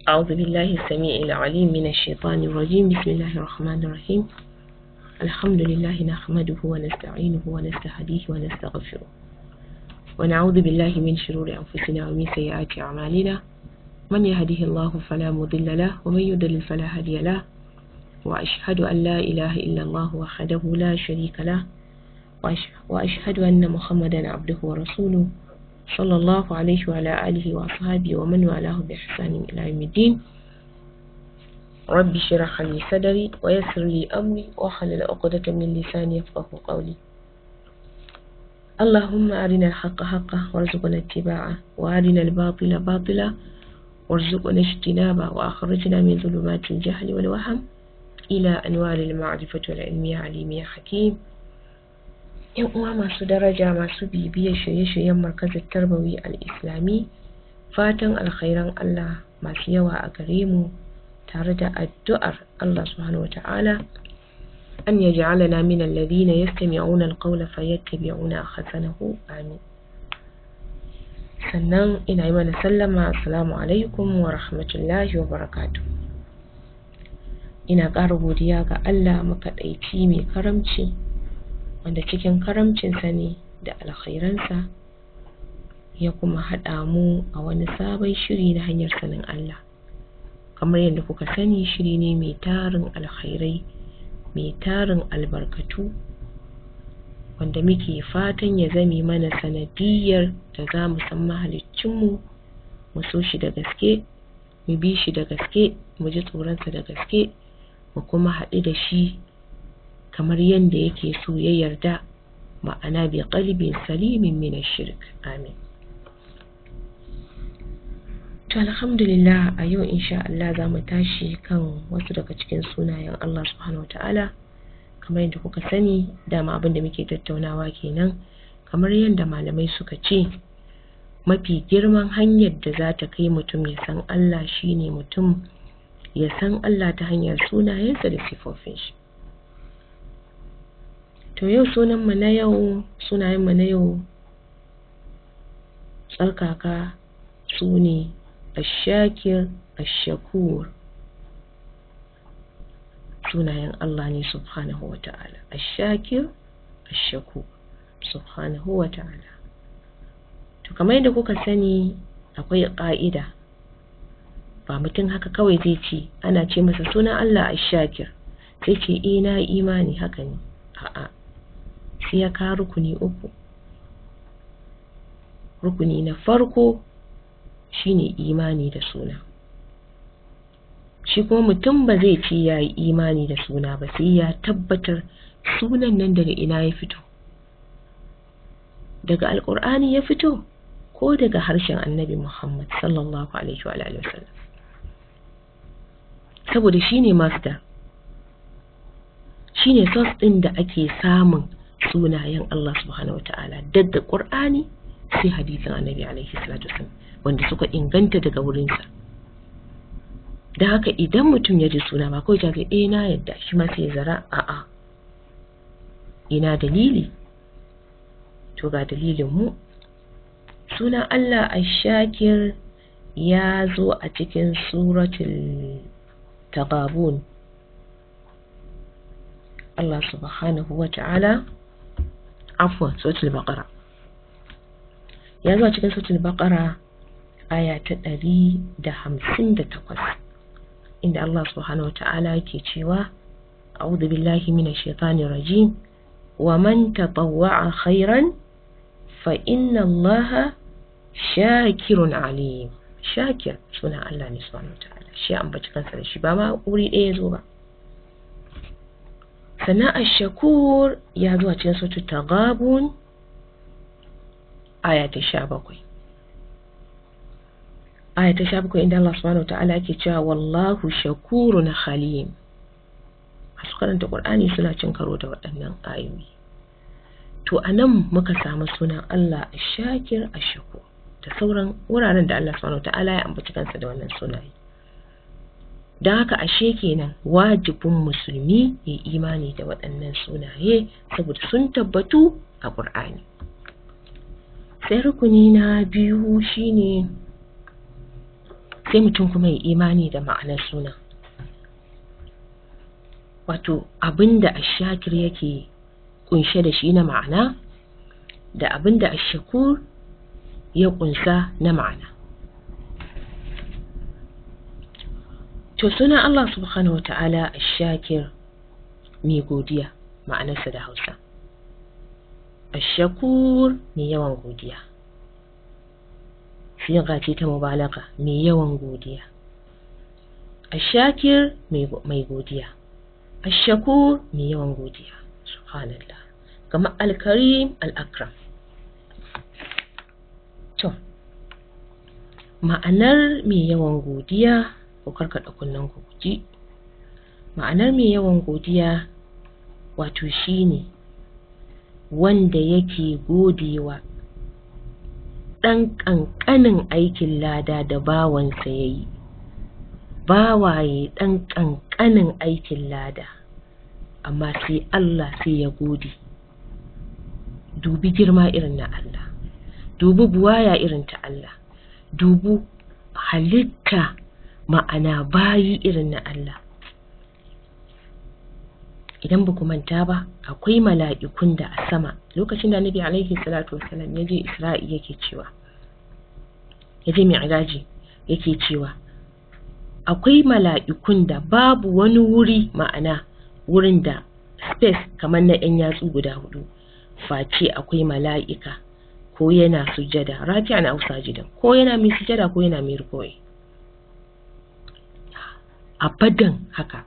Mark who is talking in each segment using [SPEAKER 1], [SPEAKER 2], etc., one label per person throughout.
[SPEAKER 1] أعوذ بالله السميع العليم من الشيطان الرجيم. بسم الله الرحمن الرحيم. الحمد لله نحمده ونستعينه ونستهديه ونستغفره، ونعوذ بالله من شرور أنفسنا ومن سيئات أعمالنا. من يهده الله فلا مضل له، ومن يضلل فلا هادي له، وأشهد أن لا إله إلا الله وحده لا شريك له، وأشهد أن محمدا عبده ورسوله صلى الله عليه وعلى آله وأصحابه ومن والاه بإحسان إلى يوم الدين. رب اشرح لي صدري ويسر لي أمري واحلل عقدة من لساني يفقه قولي. اللهم أرنا الحق حقا وارزقنا اتباعه، وأرنا الباطل باطلا وارزقنا اجتنابه، وأخرجنا من ظلمات الجهل والوهم إلى أنوار المعرفة والعلم يا عليم يا حكيم. ‘Yan uwa masu daraja, masu bibiyar shirye-shiryen Markazin Tarbawi Al-Islami, fatan alkhairan Allah masu yawa a gare mu, tare da addu'ar Allah subhanahu wa ta'ala an yaj'alana min alladhina yastami'una alqawla fayattabi'una ahsanahu, amin. Sannan ina yi mana sallama, assalamu alaikum wa rahmatullahi wa barakatuh. Ina ƙara godiya ga Allah makaɗaici mai karamci, wanda cikin karamcinsa ne da alkhairansa ya kuma haɗa mu a wani sabon shiri na hanyar sanin Allah. Kamar yadda kuka sani, shiri ne mai tarin alkhairai, mai tarin albarkatu, wanda muke fatan ya zame mana sanadiyyar da za mu san mahaliccinmu, mu so shi da gaske, mu bi shi da gaske, mu ji tsoronsa da gaske, mu kuma haɗu da shi kamar yadda yake so ya yarda, ma'ana bi qalbin salimin min shirk, amin. To alhamdulillah, a yau insha Allah za mu tashi kan wasu daga cikin sunayen Allah subhanahu wataala. Kamar yadda kuka sani, dama abin da muke tattaunawa kenan. Kamar yadda malamai suka ce, mafi girman hanyar da za ta kai mutum ya san Allah shine mutum ya san Allah ta hanyar sunayensa da sifofin shi. To yau sunayenmu na yau tsarkaka su ne Ashakir, Ashakur. Sunayen Allah ne subhanahu wa ta'ala. Ashakir, Ashakur, subhanahu wa ta'ala. To kamar yadda kuka sani, akwai ƙa'ida. Ba mutum haka kawai zai ce, ana ce masa sunan Allah Ashakir, sai ce eh na imani haka ne. A'a, sai ya kawo rukuni uku. Rukuni na farko shine imani da suna. Shi kuma mutum ba zai ce ya yi imani da suna ba sai ya tabbatar sunan nan daga ina ya fito. Daga Alƙur'ani ya fito ko daga harshen Annabi Muhammad sallallahu alaihi wa alihi wasallam. Saboda shine master, shine source ɗin da ake samun sunayen Allah subhanahu wataala daga Ƙur'ani sai hadisin Annabi alaihi salatu wasallam, wanda suka inganta daga wurinsa. Don haka idan mutum ya ji suna, ba kawai ta eh na yadda, shi ma sai ya zara, a'a, ina dalili? To ga dalilin mu. Sunan Allah Ash-Shakir ya zo a cikin suratul Taghabun. Allah subhanahu wa ta'ala, afwan, suratul Baqara. Ya zo a cikin suratul Baqara aya ta 158, inda Allah subhanahu wa ta'ala yake cewa, a'udhu billahi minash shaitanir rajim, wa man tatawwa'a khairan fa inna Allaha shakirun alim. Shakir sunan Allah ne subhanahu wa ta'ala, shi ambaci kansa da shi, ba ma wuri ɗaya zo ba. Sannan ash-shakur ya zo a cikin suratul Taghabun aya ta 17. Aya ta 17, inda Allah subhanahu wa ta'ala yake cewa wallahu shakurun halim. Masu karanta Qur'ani suna cin karo da waɗannan ayoyi. To anan muka samu sunan Allah Ash-Shakir, Ash-Shakur, da sauran wuraren da Allah subhanahu wa ta'ala ya ambaci kansa da wannan sunaye. Don haka ashe kenan wajibin musulmi ya imani da waɗannan sunaye, saboda sun tabbatu a Qur'ani. Sai rukuni na biyu shine Sai mutum kuma ya imani da ma'anar suna, wato abinda ashakir yake kunshe da shi na ma'ana da abinda ashakur ya kunsa na ma'ana. To sunan Allah subhanahu wata'ala ashakir, mai godiya, ma'anarsa da Hausa. Ashakur, mai yawan godiya. Siga ce ta mubalaga, mai yawan godiya. Ashakir, mai godiya. Ashakur, mai yawan godiya. Subhanallah. Kamar Alkarim, Al-Akram. To, ma'anar mai yawan godiya, ku karkaɗa kunnen ku ji. Ma'anar mai yawan godiya wato shine wanda yake godewa ɗan ƙanƙanin aikin lada da bawansa ya yi. Bawaye ɗan ƙanƙanin aikin lada, amma sai Allah sai ya gode. Dubi girma irin na Allah, dubi buwaya irin ta Allah, dubi halitta ma'ana bayi irin na Allah. Idan ba ku manta ba, akwai mala'ikun da a sama lokacin da Annabi alaihi salatu wasalam ya je Isra'i yake cewa, ya je Mi'raji yake cewa akwai mala'ikun da babu wani wuri, ma'ana wurin da space kamar na 'yan yatsu guda hudu, face akwai mala'ika ko yana sujada raki'an aw sajidan, ko yana mai sujada ko yana mai ruku'i. Abadan haka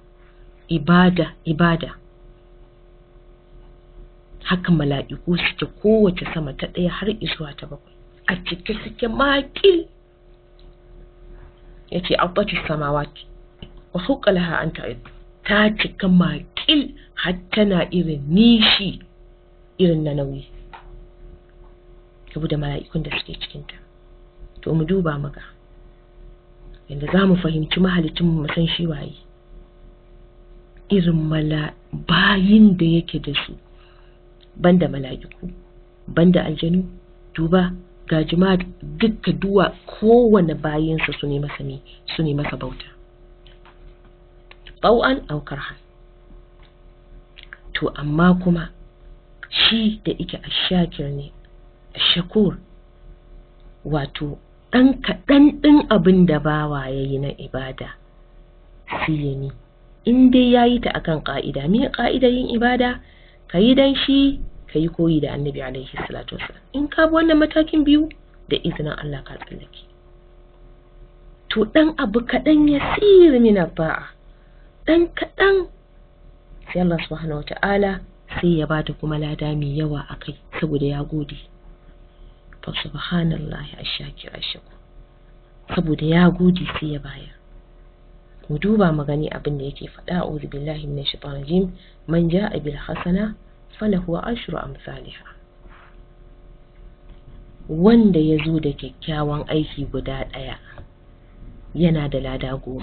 [SPEAKER 1] ibada ibada haka mala'iku suke, kowace sama ta ɗaya har izuwa ta bakwai a cike suke makil. Yace abbatu samawati wa huqqa laha an ta'id, ta cika makil har tana irin nishi irin na nauyi saboda mala'ikun da suke cikinta. To mu duba muga yanda za mu fahimci mahalicin mu san shi waye, irin bayin da yake da su, banda mala'iku, banda aljanu. Duba ga jima'a dukka duwa, kowane bayinsa su ne masa ne, su ne masa bauta, tau'an aw karhan. To amma kuma shi da yake ashakir ne, ashakur, wato ɗan kaɗan ɗin abin da bawa ya yi na ibada sai ya ni in dai ya yi ta akan ƙa'ida. Me ƙa'idar yin ibada? Ka yi dan shi, ka yi koyi da Annabi alaihi salatu wasalam. In ka bi wannan matakin biyu, da izinin Allah ka tsallake. To ɗan abu kaɗan ya siri min ba'a, ɗan kaɗan, sai Allah subhanahu wata'ala sai ya bata kuma lada mai yawa a kai saboda ya gode. Fa subhanallahi ashakir ashakur, saboda ya gode sai ya bayar. Mu duba mu gani abin da yake faɗa, a'udhu billahi minash shaitanir rajim, man ja'a bil hasana falahu ashru amsalha. Wanda ya zo da kyakkyawan aiki guda ɗaya yana da lada 10.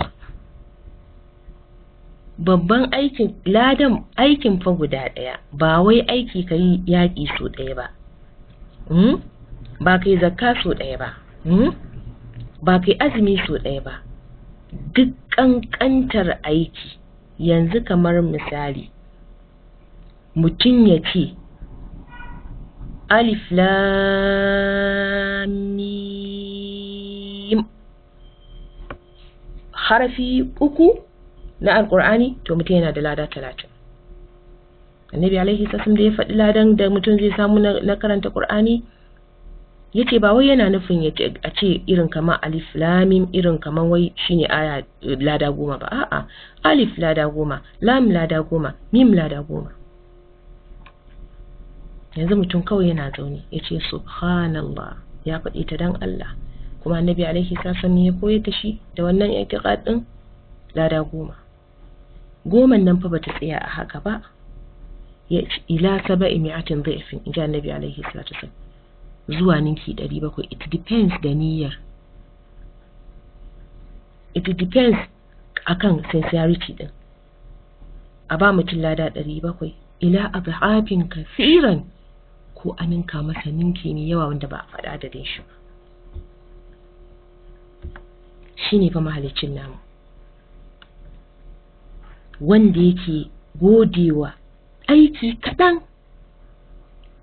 [SPEAKER 1] Babban aikin ladan aikin fa guda ɗaya, ba wai aiki ka yi yaƙi so ɗaya ba, ba kai zakka so ɗaya ba, ba kai azumi so ɗaya ba. Duk ƙanƙantar aiki, yanzu kamar misali mutum ya ce alif lam mim, harafi 3 na alƙur'ani, to mutum yana da lada 30. Annabi alaihi sallam da ya faɗi ladan da mutum zai samu na karanta ƙur'ani, yace ba wai yana nufin a ce irin kamar alif lam mim irin kamar wai shine aya lada 10 ba, a'a, alif lada 10, lam lada 10, mim lada 10. Yanzu mutum kawai yana zaune yace subhanallah, ya faɗi ta dan Allah, kuma Annabi alaihi sallam ya koyar da shi da wannan i'tiqad din, lada 10. 10 nan fa bata tsaya a haka ba, ya ila 700 dhifin, inji Annabi alaihi salatu wasallam, zuwa ninki 700. It depends da niyyar, it depends akan sincerity din. A ba mutum lada 700 ila adhafin kaseeran, ko a ninka masa ninki mai yawa wanda ba a faɗa adadin shi ba. Shine fa mahaliccin namu, wanda yake godewa aiki kaɗan.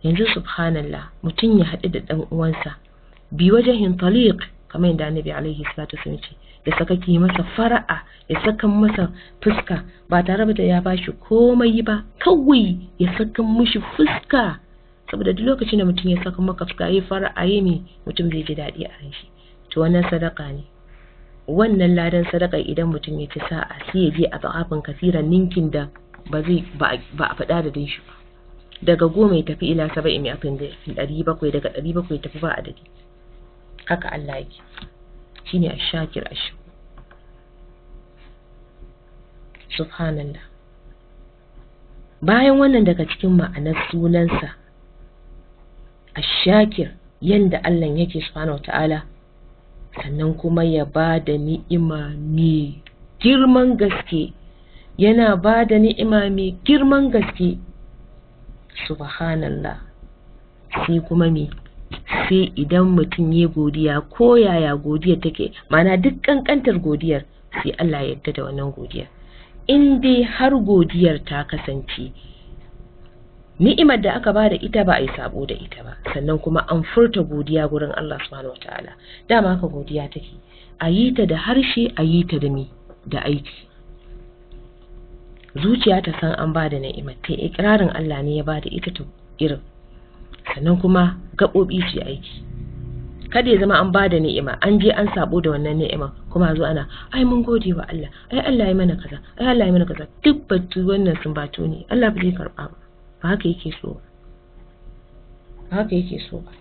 [SPEAKER 1] Yanzu subhanallah, mutum ya haɗu da ɗan uwansa bi wajahin taliq, kamar yadda Annabi alaihi salatu wasallam ce, ya saka ki masa fara'a, ya saka masa fuska ba tare da ya bashi komai ba, kawai ya saka mishi fuska. Saboda duk lokacin da mutum ya saka maka fuska, ya fara'a, ya me, mutum zai ji daɗi a ran shi. To wannan sadaka ne. Wannan ladan sadaka idan mutum ya ci sa'a sai ya je a ba'afin kasiran, ninkin da ba zai ba a faɗa da din shi ba. Daga 10 ya tafi ila 7 mai afin da 700, daga 700 ya tafi ba adadi. Haka Allah yake, shine ash-shakir ash-shakur. Subhanallah. Bayan wannan, daga cikin ma'anar sunansa ash-shakir, yanda Allah yake subhanahu wata'ala, sannan kuma ya ba da ni'ima mai girman gaske, yana ba da ni'ima mai girman gaske. Subhanallah. Sai kuma me? Sai idan mutum ya godiya, ko yaya godiyar take, ma'ana duk kankantar godiyar, sai Allah ya yarda da wannan godiyar. In dai har godiyar ta kasance ni'imar da aka bada ita ba a yi sabo da ita ba, sannan kuma an furta godiya gurin Allah subhanahu wataala. Dama haka godiya take, a yi ta da harshe, a yi ta da me, da aiki. Zuciya ta san an bada ni'imar, ta ikirarin Allah ne ya bada ita, ta irin sannan kuma gaɓoɓi su yi aiki. Kada ya zama an bada ni'ima, an je an sabo da wannan ni'ima, kuma zo ana ai mun gode wa Allah, ai Allah ya mana kaza, ai Allah ya mana kaza. Duk batu wannan sun bato ne, Allah ba zai karba ba. Ba haka yake so ba, ba haka yake so ba.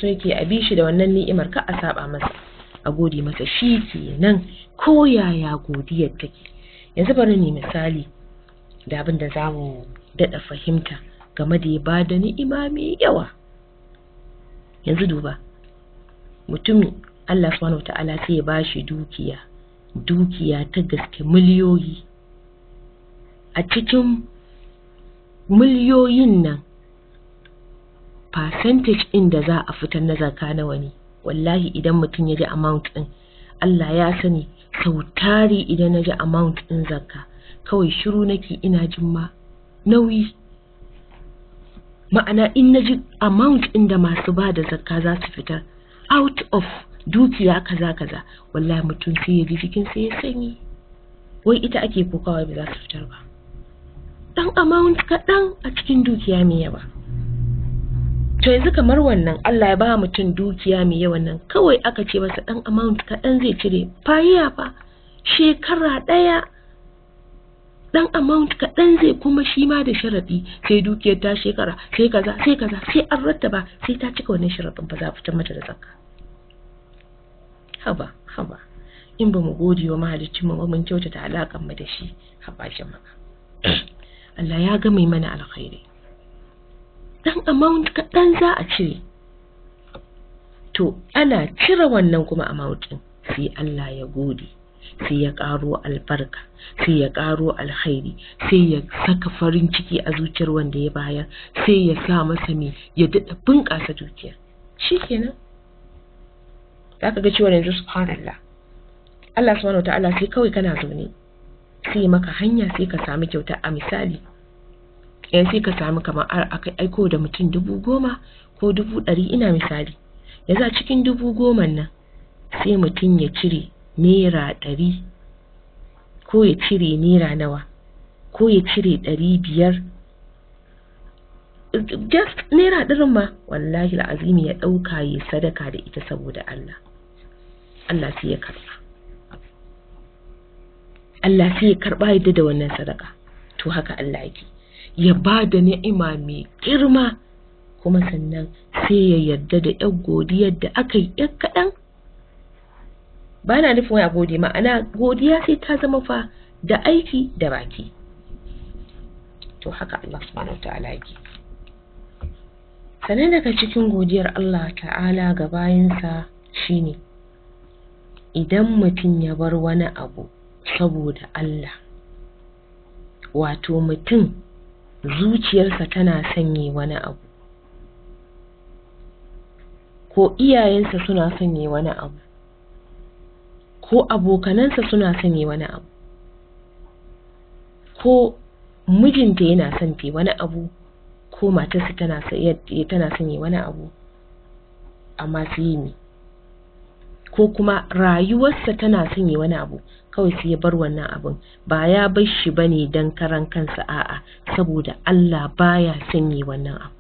[SPEAKER 1] So yake a bi shi da wannan ni'imar, ka a saba masa, a gode masa. Shi kenan, ko yaya godiyar take. Yanzu bari ni misali da abin da za mu daɗa fahimta game da ya bada ni'ima mai yawa. Yanzu duba mutumin, Allah subhanahu wata'ala sai ya bashi dukiya, dukiya ta gaske, miliyoyi. A cikin miliyoyin nan, percentage ɗin da za a fitar na zakka nawa ne? Wallahi idan mutum ya ji amount ɗin, Allah ya sani, sau tari idan na ji amount ɗin zakka, kawai shiru nake, ina jin ma nauyi. Ma'ana in na ji amount ɗin da masu ba da zakka za su fitar out of dukiya kaza kaza, wallahi mutum sai ya ji jikin sai ya sanyi. Wai ita ake kokawa ba za su fitar ba, dan amount kaɗan a cikin dukiya mai yawa. To yanzu kamar wannan, Allah ya ba mutum dukiya mai yawan nan, kawai aka ce masa dan amount kaɗan zai cire fayiya fa shekara ɗaya, dan amount kaɗan zai, kuma shi ma da sharaɗi, sai dukiyar ta shekara, sai kaza, sai kaza, sai an rattaba, sai ta cika wannan sharaɗin ba za a fitar mata da zakka. Haba haba, in ba mu gode wa mahaliccin mu ba, mun kyautata alaƙar mu da shi. Haba jama'a, Allah ya ga mai mana alkhairi, dan amount kaɗan za a cire. To ana cire wannan kuma amount ɗin, sai Allah ya gode, sai ya ƙaro albarka, sai ya ƙaro alkhairi, sai ya saka farin ciki a zuciyar wanda ya bayar, sai ya sa masa me, ya daɗa bunƙasa dukiyar. Shikenan, zaka ga cewa yanzu subhanallah, Allah subhanahu ta'ala sai kawai kana zaune sai maka hanya, sai ka sami kyauta. A misali yanzu sai ka sami kamar aka aiko da mutum 10,000 ko 100,000, ina misali. Yanzu a cikin 10,000 nan, sai mutum ya cire naira 100, ko ya cire naira nawa, ko ya cire 500, just naira 100 ma, wallahi azimi ya ɗauka ya sadaka da ita saboda Allah. Allah sai ya karɓa, Allah sai ya karɓa yadda da wannan sadaka. To haka Allah yake, ya ba da ni'ima mai girma, kuma sannan sai ya yarda da yan godiyar da aka yi yan kaɗan. Ba na nufin wai a gode, ma'ana godiya sai ta zama fa da aiki da baki. To haka Allah subhanahu wa ta'ala yake. Sannan daga cikin godiyar Allah ta'ala ga bayinsa shine idan mutum ya bar wani abu saboda Allah, wato mutum zuciyarsa tana sanye wani abu, ko iyayensa suna sanye wani abu, Ko abokanansa suna son yi wani abu, ko mijinta yana son ta wani abu, ko matarsa tana son yi wani abu, amma sai yi mi, ko kuma rayuwarsa tana son yi wani abu, kawai sai ya bar wannan abun. Ba ya bar shi bane dan karan kansa, a'a, saboda Allah baya son yi wannan abu.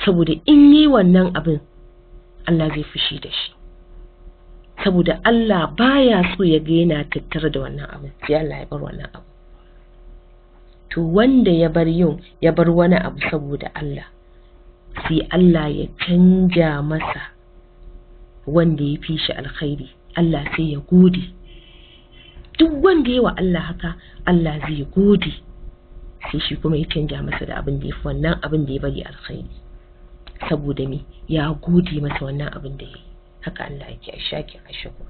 [SPEAKER 1] Saboda in yi wannan abin Allah zai fushi da shi, saboda Allah baya so ya ga yana tattare da wannan abin, sai Allah ya bar wannan abu. To wanda ya bar yin, ya bar wani abu saboda Allah, sai Allah ya canja masa wanda ya fi shi alkhairi. Allah sai ya gode. Duk wanda ya wa Allah haka, Allah zai gode, sai shi kuma ya canja masa da abin da ya fi wannan abin da ya bari alkhairi. Saboda me? Ya gode masa wannan abin da ya yi. Haka Allah yake, ashakir ashakur.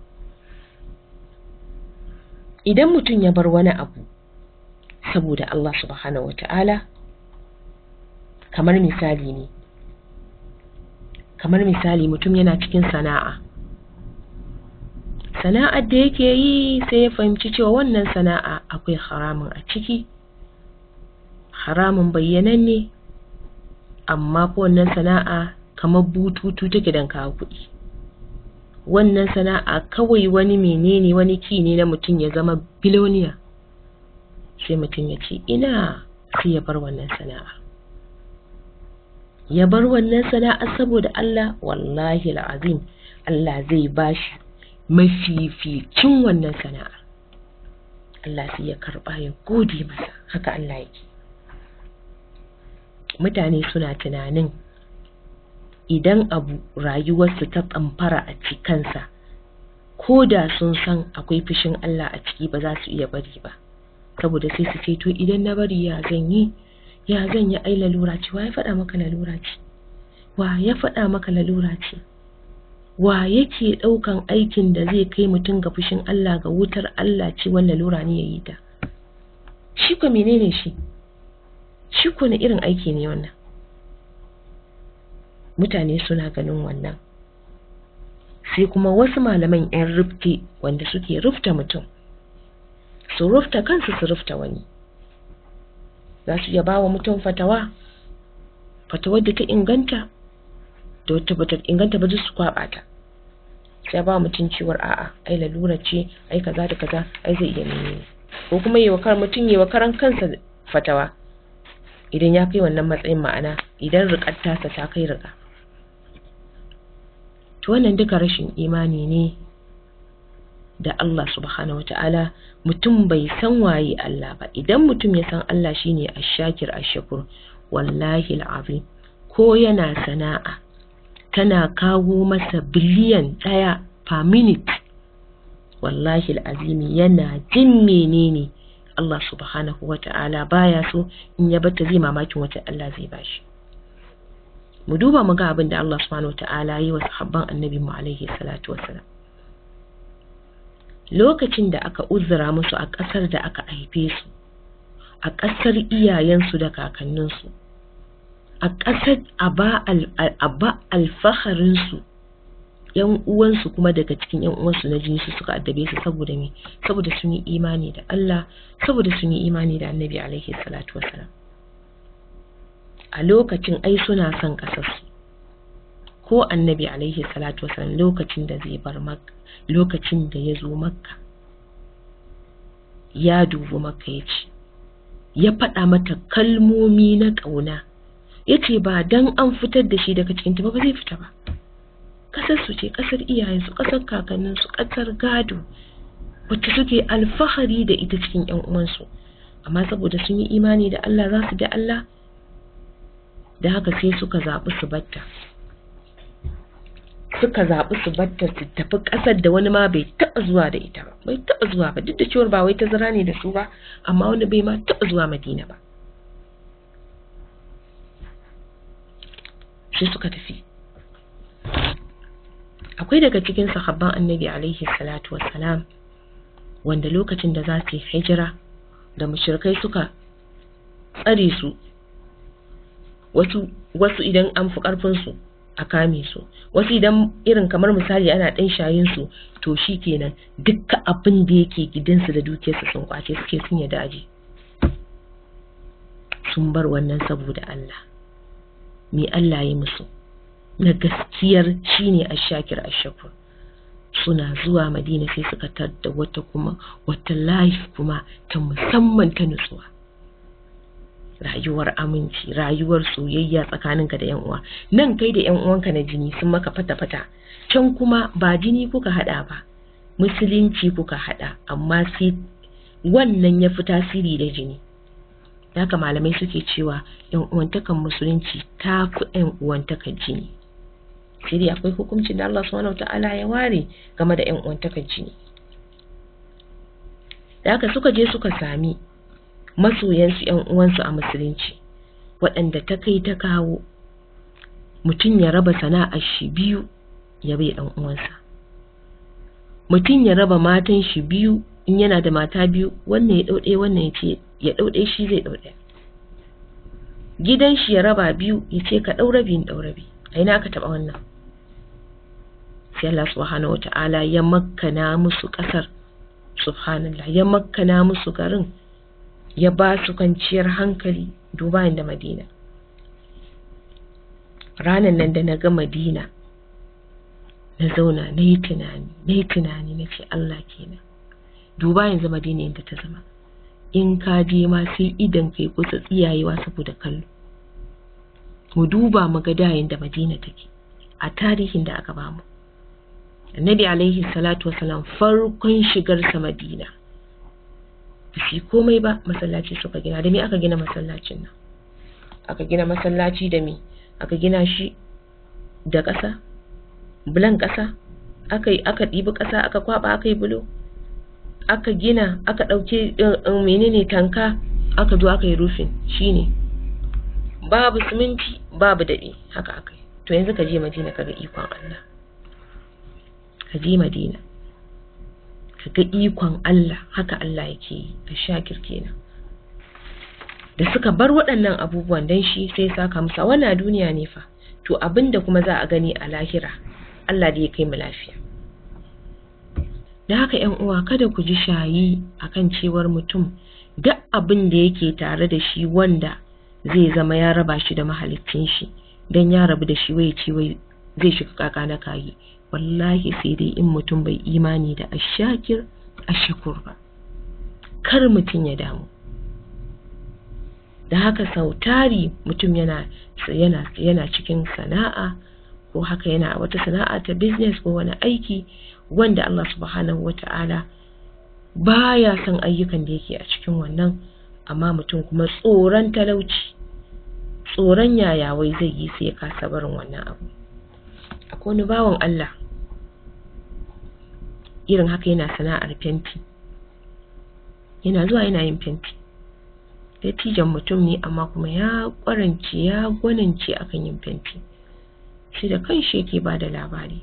[SPEAKER 1] Idan mutum ya bar wani abu saboda Allah subhanahu wata'ala, kamar misali ne, kamar misali mutum yana cikin sana'a, sana'ar da yake yi sai ya fahimci cewa wannan sana'a akwai haramun a ciki, haramun bayyananne, amma ko wannan sana'a kamar bututu take don kawo kuɗi. Wannan sana'a kawai wani menene, wani ki ne na mutum ya zama biloniya. Sai mutum ya ce ina, sai ya bar wannan sana'a. Ya bar wannan sana'a saboda Allah, wallahi al'azim Allah zai bashi mafificin wannan sana'a. Allah sai ya karba ya gode masa. Haka Allah yake. Mutane suna tunanin idan abu rayuwarsu ta tsamfara a cikansa, ko da sun san akwai fushin Allah a ciki, ba za su iya bari ba. Saboda sai su ce to idan na bari ya zan yi, ya zan yi, ai lalura ce. Wa ya faɗa maka lalura ce? Wa ya faɗa maka lalura ce? Wa yake ɗaukan aikin da zai kai mutum ga fushin Allah, ga wutar Allah, ce wannan lalura ne ya yi ta? Shi ko menene shi? Shi ko na irin aiki ne wannan? Mutane suna ganin wannan. Sai kuma wasu malaman 'yan rufte wanda suke rufta mutum, su rufta kansu, su rufta wani. Za su iya ba wa mutum fatawa, fatawar da ta inganta da wata bata inganta ba, duk su kwaba ta. Sai ba mutum cewar a'a, ai lalura ce, ai kaza da kaza, ai zai iya menene. Ko kuma yi wa mutum yi wa karan kansa fatawa idan ya kai wannan matsayin, ma'ana idan riƙar tasa ta kai riƙa. To wannan duka rashin imani ne da Allah subhanahu wata'ala. Mutum bai san waye Allah ba. Idan mutum ya san Allah shine ash-shakir ash-shakur, wallahi al-azim, ko yana sana'a tana kawo masa biliyan 1 per minute, wallahi al-azim yana jin menene Allah subhanahu wata'ala baya so, in ya bata zai mamakin wata Allah zai bashi. Mu duba mu ga abin da Allah subhanahu wata'ala yi wa sahabban annabi mu alaihi salatu wassalam. Lokacin da aka uzura musu a ƙasar da aka haife su, a ƙasar iyayensu da kakanninsu, a ƙasar aba alfaharinsu, ‘yan uwansu kuma daga cikin ‘yan uwansu na jini su suka addabe su. Saboda me? Saboda sun yi imani da Allah, saboda sun yi imani da annabi alaihi salatu wassalam. A lokacin ai suna son ƙasarsu. Ko annabi alaihi salatu wasallam lokacin da zai bar Makka, lokacin da ya zo Makka, ya dubi Makka, ya ce, ya faɗa mata kalmomi na ƙauna, ya ce ba dan an fitar da shi daga cikinta ba, ba zai fita ba. Ƙasar su ce, ƙasar iyayensu, ƙasar kakanninsu, ƙasar gado wacce suke alfahari da ita cikin ƴan uwansu. Amma saboda sun yi imani da Allah, za su bi Allah, da haka sai suka zaɓi su batta. Suka zaɓi su batta su tafi ƙasar da wani ma bai taɓa zuwa da ita ba, bai taɓa zuwa ba, duk da cewar ba wai tazara ne da su ba, amma wani bai ma taɓa zuwa Madina ba. Sai suka tafi. Akwai daga cikin sahabban annabi alaihi salatu wassalam wanda lokacin da za su yi hijira da mushrikai suka tsare su, wasu idan an fi ƙarfinsu A kame su. Wasu idan irin kamar misali ana ɗan shayin su, to shi kenan dukkan abin da yake gidansu da dukiyarsu sun kwace, suke sun yadda aji. Sun bar wannan saboda Allah. Me Allah ya musu na gaskiyar shine ashakir ashakur. Suna zuwa Madina sai suka tadda wata kuma wata life kuma ta musamman, ta nutsuwa, rayuwar aminci, rayuwar soyayya tsakaninka da yan uwa. Nan kai da yan uwanka na jini sun maka fata-fata, can kuma ba jini kuka hada ba, musulunci kuka hada, amma sai wannan ya fi tasiri da jini. Haka malamai suke cewa yan uwantakan musulunci ta fi yan uwantakan jini. Sai dai akwai hukuncin da Allah subhanahu wataala ya ware game da yan uwantakan jini. Da haka suka je suka sami masoyansu, yan uwansu a musulunci, waɗanda ta kai ta kawo mutum ya raba sana'ar shi biyu ya bai ɗan uwansa, mutum ya raba matan shi biyu in yana da mata biyu, wannan ya ɗau ɗaya, wannan ya ce ya ɗau ɗaya, shi zai ɗau ɗaya. Gidan shi ya raba biyu, ya ce ka ɗau rabi, in ɗau rabi. A ina aka taɓa wannan? Sai Allah subhanahu wata'ala ya makkana musu ƙasar, subhanallah, ya makkana musu garin, ya ba su kwanciyar hankali. Duba inda Madina ranan nan da na ga Madina, na zauna na yi tunani, na yi tunani, na ce Allah kenan. Duba yanzu Madina yadda ta zama, in ka je ma sai idan kai kusa tsiyayewa saboda kallo. Mu duba mu ga dayin da Madina take a tarihin da aka bamu. Annabi alaihi salatu wasalam farkon shigarsa Madina ba su komai ba, masallaci suka gina. Da me aka gina masallacin nan? Aka gina masallaci da me? Aka gina shi da ƙasa, bulan ƙasa aka yi, aka ɗibi ƙasa aka kwaba aka yi bulo aka gina, aka ɗauke menene, tanka, aka zo aka yi rufin. Shine babu siminti, babu daɓe, haka aka yi. To yanzu ka je Madina ka ga ikon Allah. Ka je Madina ka ga ikon Allah. Haka Allah yake yi, a shakir kenan. Da suka bar waɗannan abubuwan dan shi, sai saka musu. Wannan duniya ne fa, to abinda kuma za a gani a lahira, Allah da ya kai mu lafiya. Da haka ‘yan uwa, kada ku ji shayi akan cewar mutum duk abin da yake tare da shi wanda zai zama ya raba shi da mahaliccin shi, dan ya rabu da shi wai ce wai zai shiga kaka na kayi. Wallahi sai dai in mutum bai imani da ashakir ashakur ba. Kar mutum ya damu da haka. Sau tari mutum yana cikin sana'a ko haka, yana wata sana'a ta business ko wani aiki wanda Allah subhanahu wata'ala baya son ayyukan da yake a cikin wannan, amma mutum kuma tsoron talauci, tsoron yaya wai zai yi, sai ya kasa barin wannan abu. Akwai wani bawan Allah irin haka, yana sana'ar fenti, yana zuwa yana yin fenti. Dattijan mutum ne, amma kuma ya kwarance, ya gwanance akan yin fenti. Shi da kanshi yake ba da labari,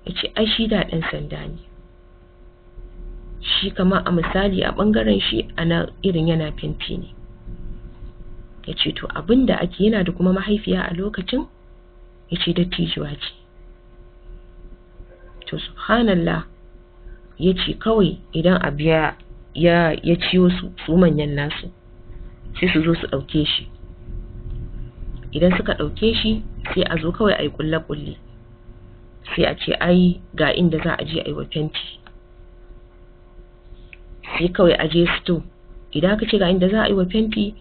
[SPEAKER 1] ya ce ai shi da ɗan sanda ne shi, kama a misali a ɓangaren shi ana irin yana fenti ne. Ya ce to abin da ake, yana da kuma mahaifiya a lokacin, ya ce dattijuwa ce. To subhanallah, ya ce kawai idan abu ya ciyo su, su manyan nasu sai su zo su ɗauke shi. Idan suka ɗauke shi, sai a zo kawai a yi ƙulle-ƙulle, sai a ce ai ga inda za a je a yi wa fenti. Sai kawai a je sto, idan aka ce ga inda za a yi wa fenti,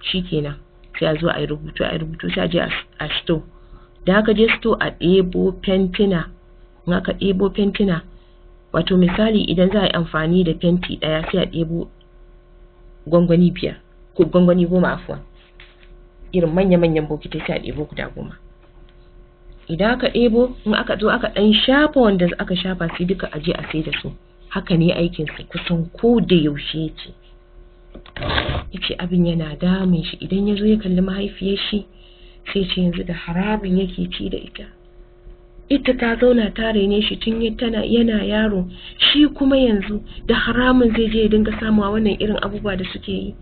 [SPEAKER 1] shikenan sai a zo a yi rubutu, a yi rubutu, sai a je a sto. Da aka je sto, a ɗebo fentina. In aka ɗebo fentina, wato misali idan za a yi amfani da fenti ɗaya, sai a ɗebo gwangwani 5 ko gwangwani 10, afuwan, irin manya-manyan bokitai, sai a ɗebo guda 10. Idan aka ɗebo, in aka zo aka ɗan shafa wanda aka shafa, sai duka aje a sai da su. Haka ne aikinsa kusan ko da yaushe. Ce yace abin yana damun shi. Idan ya zo ya kalli mahaifiyar shi, sai ce yanzu da haramin yake ci da ita. Ita ta zauna ta rene shi tun tana yana yaro, shi kuma yanzu da haramun zai je ya dinga samuwa wannan irin abubuwa da suke yi,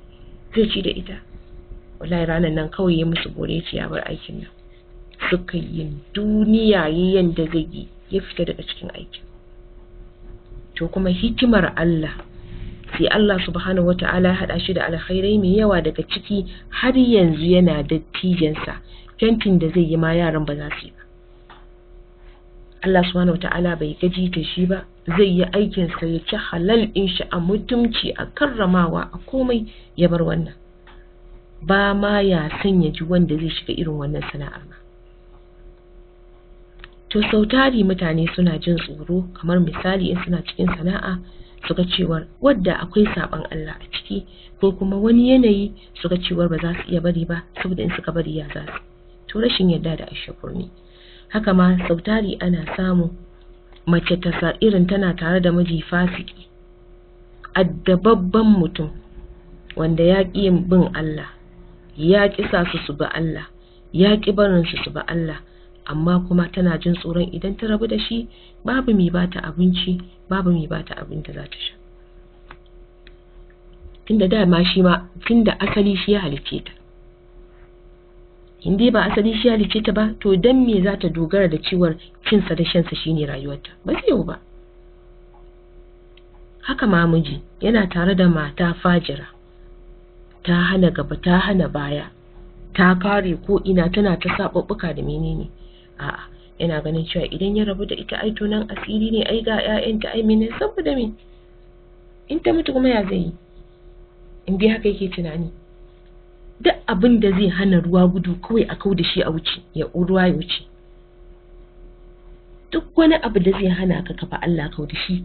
[SPEAKER 1] zai ci da ita. Wallahi ranar nan kawai ya musu bore, ce ya bar aikin nan. suka yi duniya yanda zai yi ya fita daga cikin aikin. To kuma hikimar Allah, sai Allah subhanahu wata'ala ya haɗa shi da alkhairai mai yawa daga ciki, har yanzu yana dattijansa, fentin da zai yi ma yaran ba za su yi ba. Allah subhanahu wata'ala bai gaji da shi ba, zai yi aikinsa ya ci halal ɗin shi a mutumci, a karramawa, a komai, ya bar wannan. Ba ma ya son ya ji wanda zai shiga irin wannan sana'ar ma. To sau tari mutane suna jin tsoro, kamar misali in suna cikin sana'a suka cewar wadda akwai saɓon Allah a ciki, ko kuma wani yanayi suka cewar ba za su iya bari ba, saboda in suka bari ya za su. To rashin yarda da ashakur ne. Haka ma sau tari ana samu mace ta sa irin tana tare da miji fasiki, addababban mutum wanda ya ƙi bin Allah, ya ƙi sa su su bi Allah, ya ƙi barin su su bi Allah, amma kuma tana jin tsoron idan ta rabu da shi babu mai bata abinci, babu mai bata abin da za ta sha. Tunda dama shi ma, tunda asali shi ya halicce ta. In dai ba asali shi ya halicce ta ba, to dan me za ta dogara da cewar cinsa da shansa shine rayuwarta? Ba zai yiwu ba. Haka ma miji yana tare da mata fajira, ta hana gaba, ta hana baya, ta kare ko ina, tana ta saɓuɓɓuka da menene. A'a, yana ganin cewa idan ya rabu da ita ai to nan asiri ne, ai ga ƴaƴanta, ai menene, saboda me? In ta mutu kuma ya zai yi? In dai haka yake tunani. Duk abin da zai hana ruwa gudu kawai a kau da shi a wuce, ya ruwa ya wuce. Duk wani abu da zai hana ka kafa Allah, kau da shi,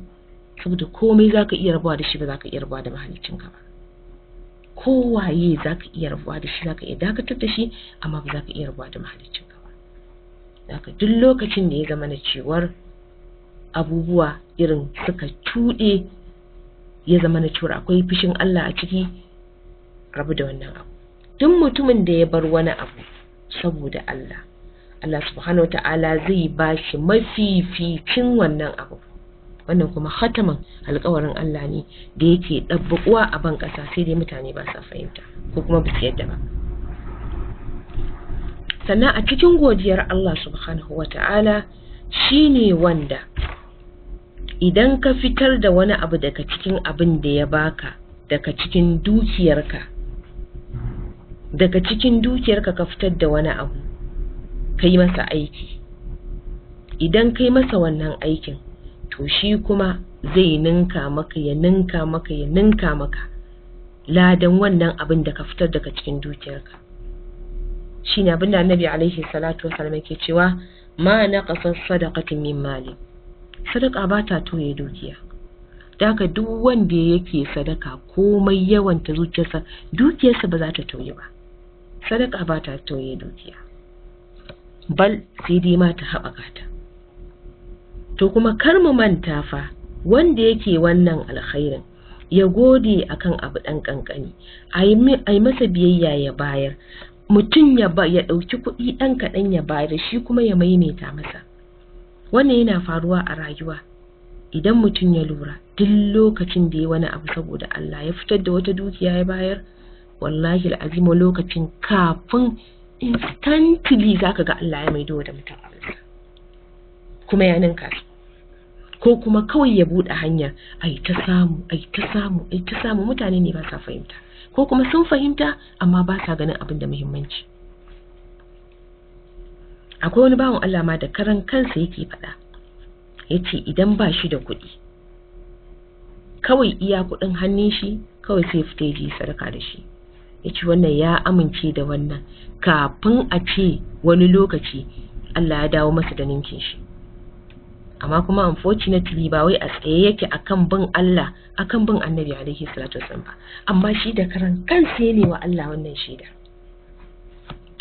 [SPEAKER 1] saboda komai zaka iya rabuwa da shi, ba zaka iya rabuwa da mahaliccinka ba. Kowaye zaka iya rabuwa da shi, zaka iya dakatar da shi, amma ba zaka iya rabuwa da mahaliccinka ba. Haka duk lokacin da ya zama na cewar abubuwa irin suka cuɗe, ya zama na cewar akwai fushin Allah a ciki, rabu da wannan abu. Duk mutumin da ya bar wani abu saboda Allah, Allah subhanahu wa ta'ala zai ba shi mafificin wannan abu. Wannan kuma khataman alƙawarin Allah ne da yake ɗabbaƙuwa a ban ƙasa, sai dai mutane ba sa fahimta ko kuma ba su yadda ba. Sannan a cikin godiyar Allah subhanahu wa ta'ala shi ne wanda idan ka fitar da wani abu daga cikin abin da ya baka, daga cikin dukiyarka, ka fitar da wani abu, ka yi masa aiki. Idan ka yi masa wannan aikin, to shi kuma zai ninka maka, ya ninka maka, ya ninka maka ladan wannan abin da ka fitar daga cikin dukiyarka. Shi ne abin da Annabi alaihi salatu wasallam yake cewa, ma naqasa sadaqatin min mali. Sadaka ba ta toye dukiya. Daka duk wanda yake sadaka, komai yawan ta zuciyarsa, dukiyarsa ba za ta toye ba. Sadaka ba ta toye dukiya, bal sai dai ma ta haɓaka ta. To kuma kar mu manta fa, wanda yake wannan alkhairin ya gode akan abu ɗan ƙanƙani, a yi masa biyayya ya bayar, mutum ya ɗauki kuɗi ɗan kaɗan ya bayar, shi kuma ya maimaita masa. Wannan yana faruwa a rayuwa. Idan mutum ya lura, duk lokacin da ya wani abu saboda Allah, ya fitar da wata dukiya ya bayar, wallahi al'azimu lokacin kafin instantly zaka ga Allah ya maido da mutum abinsa, kuma ya ninka su. Ko kuma kawai ya buɗe hanyar ai ta samu, ai ta samu, ai ta samu. Mutane ne ba sa fahimta, ko kuma sun fahimta amma ba sa ganin abin da muhimmanci. Akwai wani bawan Allah ma da karan kansa yake faɗa, yace idan ba shi da kuɗi, kawai iya kuɗin hannun shi kawai sai fita ya je sadaka da shi. Yace wannan ya amince da wannan, kafin a ce wani lokaci Allah ya dawo masa da ninkin shi. Amma kuma unfortunately ba wai a tsaye yake akan bin Allah, akan bin Annabi alaihi salatu wasallam ba, amma shi da karan kansa ne wa Allah wannan shaida.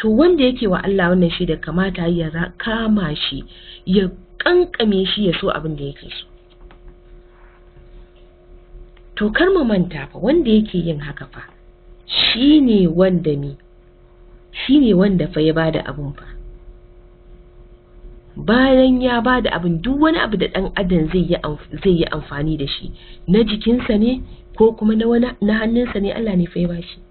[SPEAKER 1] To wanda yake wa Allah wannan shaida, kamata ya kama shi, ya kankame shi, ya so abin da yake so. To kar mu manta fa, wanda yake yin haka fa shine wanda mi shine wanda fa ya bada abun fa. Bayan ya bada abin, duk wani abu da ɗan adam zai yi amfani da shi, na jikinsa ne ko kuma na wani na hannunsa ne, Allah ne fa ya bashi.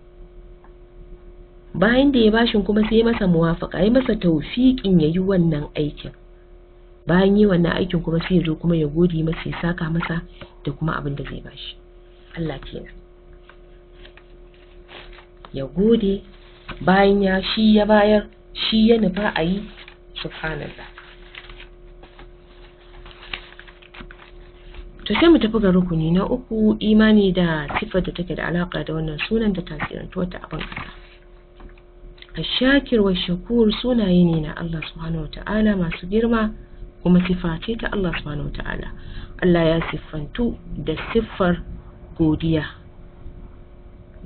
[SPEAKER 1] Bayan da ya bashin kuma sai ya masa muwafaka, ya masa tawfiqin yayi wannan aikin. Bayan yi wannan aikin kuma sai ya zo kuma ya gode masa, ya saka masa da kuma abin da zai bashi. Allah kenan. Ya gode bayan ya shi ya bayar, shi ya nufa a yi, subhanallah. To sai mu tafi ga rukuni na uku, imani da sifar da take da alaka da wannan sunan da tasirantuwar ta abin ƙasa. Ashakir wa shakur sunaye ne na Allah subhanahu wa ta'ala masu girma, kuma sifa ce ta Allah subhanahu wa ta'ala. Allah ya siffantu da siffar godiya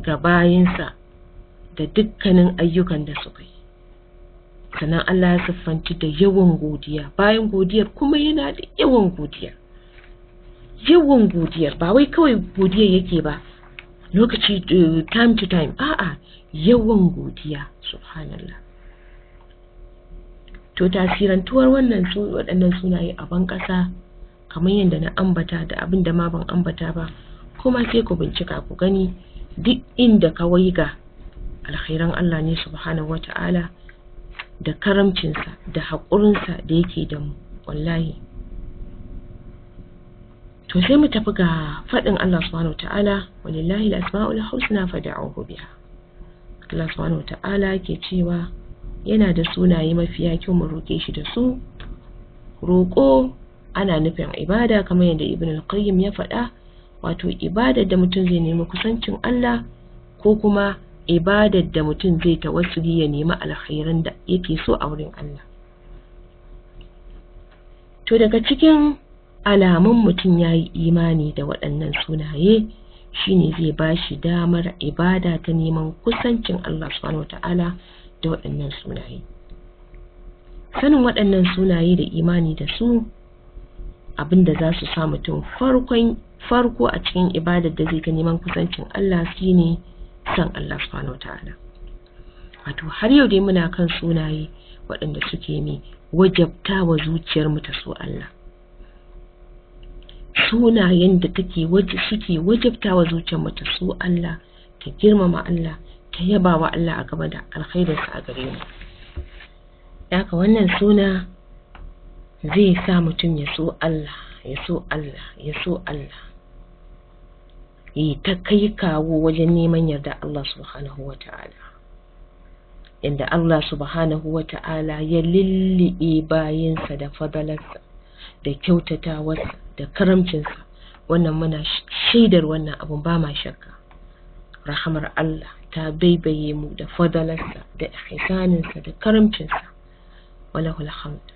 [SPEAKER 1] ga bayinsa da dukkanin ayyukan da suka yi. Sannan Allah ya siffanci da yawan godiya, bayan godiyar kuma yana da yawan godiya. Yawan godiyar ba wai kawai godiyar yake ba lokaci time to time, a'a, yawan godiya, subhanallah. To tasirantuwar wannan su waɗannan sunaye a ban ƙasa, kamar yadda na ambata da abin da ma ban ambata ba, kuma sai ku bincika ku gani, duk inda ka waiga alkhairan Allah ne subhanahu wata'ala da karamcinsa da haƙurinsa da yake da mu, wallahi. To sai mu tafi ga faɗin Allah subhanahu wata'ala, walillahi al-asma'ul husna fad'uhu biha. Allah subhanahu wata'ala ke cewa yana da sunaye mafiya kyau, mu roƙe shi da su. Roƙo ana nufin ibada, kamar yadda Ibn al-Qayyim ya faɗa, wato ibadar da mutum zai nemi kusancin Allah, ko kuma ibadar da mutum zai tawassuli ya nemi alkhairan da yake so a wurin Allah. To daga cikin alamun mutum ya yi imani da waɗannan sunaye shine zai ba shi damar ibada ta neman kusancin Allah subhanahu wata'ala da waɗannan sunaye. Sanin waɗannan sunaye da imani da su, abinda za su sa mutum farko a cikin ibadar da zai ta neman kusancin Allah shine san Allah subhanahu wata'ala. Wato har yau dai muna kan sunaye waɗanda suke mai wajabta wa zuciyar mu ta so Allah. Sunayen da take suke wajabta wa zuciyar mu ta so Allah, ta girmama Allah, ta yaba wa Allah a gaba da alkhairinsa a gare mu. Haka wannan suna zai sa mutum ya so Allah, ya so Allah, ya so Allah. Yi ta kai kawo wajen neman yarda Allah subhanahu wa ta'ala. Inda Allah subhanahu wa ta'ala ya lillibe bayinsa da fadalarsa, da kyautatawarsa, da karamcinsa. Wannan muna shaidar wannan abun, ba ma shakka. Rahamar Allah ta baibaye mu da fadalarsa, da ihsaninsa, da karamcinsa. Walahul hamd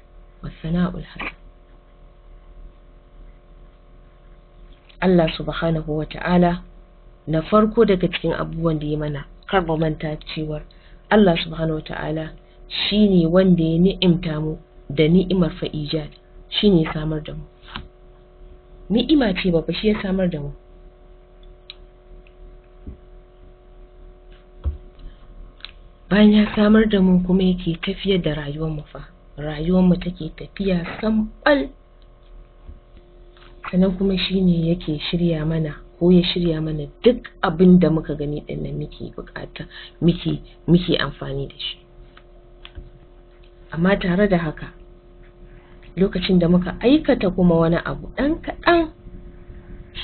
[SPEAKER 1] wassana'ul hasan. Allah subhanahu wa ta'ala na farko daga cikin abubuwan da ya mana, kar mu manta cewar Allah subhanahu wa ta'ala shine wanda ya ni'imta mu da ni'imar fa'ijat, shine ya samar da mu. Ni'ima ce babba, shi ya samar da mu. Bayan ya samar da mu kuma yake tafiyar da rayuwar mu fa, rayuwar mu take tafiya sambal. Sannan kuma shine yake shirya mana, ko ya shirya mana duk abin da muka gani din nan muke bukata, muke amfani da shi. Amma tare da haka, lokacin da muka aikata kuma wani abu ɗan kaɗan,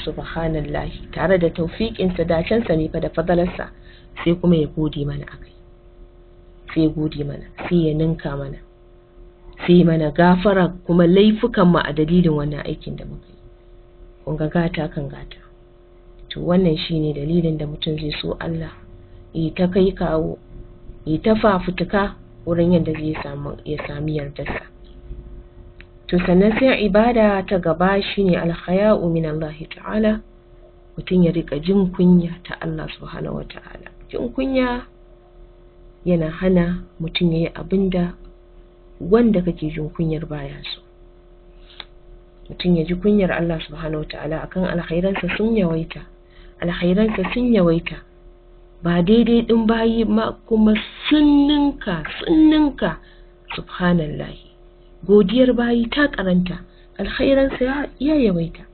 [SPEAKER 1] subhanallahi, tare da taufiƙinsa, dacensa ne fa da fadalarsa, sai kuma ya gode mana akai. Sai ya gode mana, sai ya ninka mana, sai mana gafara kuma laifukan mu a dalilin wannan aikin da muka yi. Kun ga gata kan gata. To wannan shine dalilin da mutum zai so Allah, yi ta kai kawo, yi ta fafutuka wurin yadda zai samu, ya sami yardarsa. To sannan sai ibada ta gaba shine alhaya'u min Allah ta'ala. Mutum ya rika jin kunya ta Allah subhanahu wa ta'ala. Jin kunya yana hana mutum yayi abinda wanda kake jin kunyar baya so. Mutum ya ji kunyar Allah subhanahu wa ta'ala akan alkhairansa sun yawaita, alkhairansa sun yawaita, ba daidai din bayi ma kuma sun ninka, sun ninka, subhanallahi. Godiyar bayi ta karanta, alkhairansa ya yawaita.